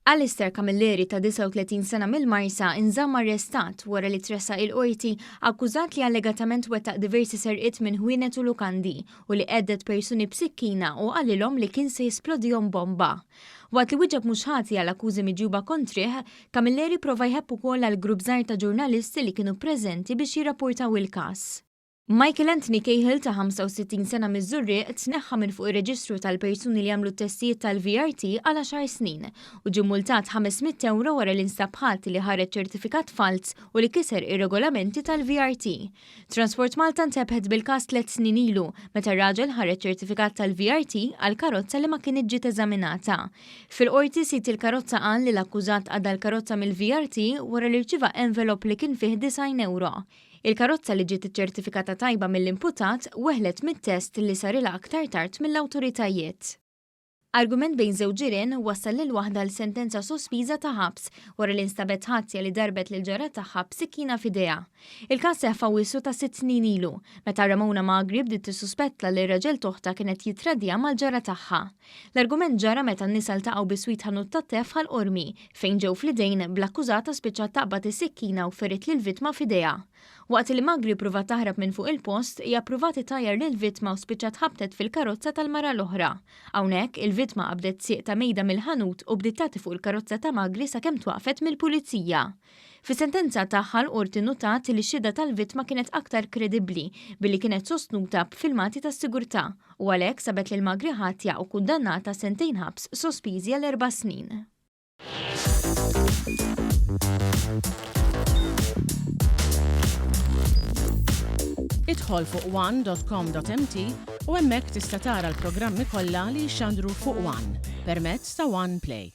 Alistair Camilleri ta' 39 sena mill-Marsa inżamm arrestat wara li tressaq il-Qorti akkużat li allegatament wettaq diversi serqiet minn ħwienet u lukandi u li hedded persuni b'sikkina u qalilhom li kien se jisplodihom bomba. Waqt li wieġeb mhux ħati għal akkużi miġjuba kontrih, Camilleri prova jħebb ukoll għal grupp żgħir ta' ġurnalisti li kienu preżenti biex jirrapportaw il-każ. Michael Anthony Cahill ta' 65 sena miż-Żurrieq tneħħa minn fuq ir-reġistru tal-persuni li għamlu t-testijiet tal-VRT għal għaxar snin u ġie multat 500 ewro wara li nstab ħati li ħareġ ċertifikat falz u li kiser ir-regolamenti tal-VRT. Transport Malta ntebħet bil-każ tliet snin ilu meta r-raġel ħareġ ċertifikat tal-VRT għal karozza li ma kinitx ġiet eżaminata. Fil-Qorti sid il-karozza qal li l-akkużat għadda l-karozza mill-VRT wara li rċieva envelop li kien fih 90 ewro. Il-karozza li ġiet iċċertifikata tajba mill-imputat weħlet mit-test li sarilha aktar tard mill-awtoritajiet. Argument bejn żewġ ġirien wassal lil waħda għal sentenza sospiża ta' ħabs wara li nstabet ħatja li darbet lil ġara tagħha b'sikkina f'idejha. Il-każ seħħ f'Awwissu ta' sitt snin ilu, meta Ramona Magri bdiet tissuspetta li r-raġel t'oħtha kien qed jittradiha mal-ġara tagħha. L-argument ġara meta n-nisa ltaqgħu biswit ħanut tat-te f'Ħal Qormi, fejn ġew fl-idejn bl-akkużata spiċċat taqbad is-sikkina u ferit lill-vittma f'idejha. Waqt li Magri ppruvat taħrab minn fuq il-post, hija ppruvat itajjar lill-vittma u spiċċat ħabtet fil-karozza tal-mara l-oħra. Hawnhekk, il-vittma qabdet sieq ta' mejda mill-ħanut u bdiet tagħti fuq il-karozza ta' Magri sakemm twaqqfet mill-pulizija. Fis-sentenza tagħha l-Qorti nnutat li x-xhieda tal-vittma kienet aktar kredibbli billi kienet sostnuta b'filmati tas-sigurtà u għalhekk sabet lil Magri ħatja u kkundannatha sentejn ħabs sospiżi għal erba' snin. Idħol fuq one.com.mt u hemmhekk tista' tara l-programmi kollha li jixxandru fuq One permezz ta' One Play.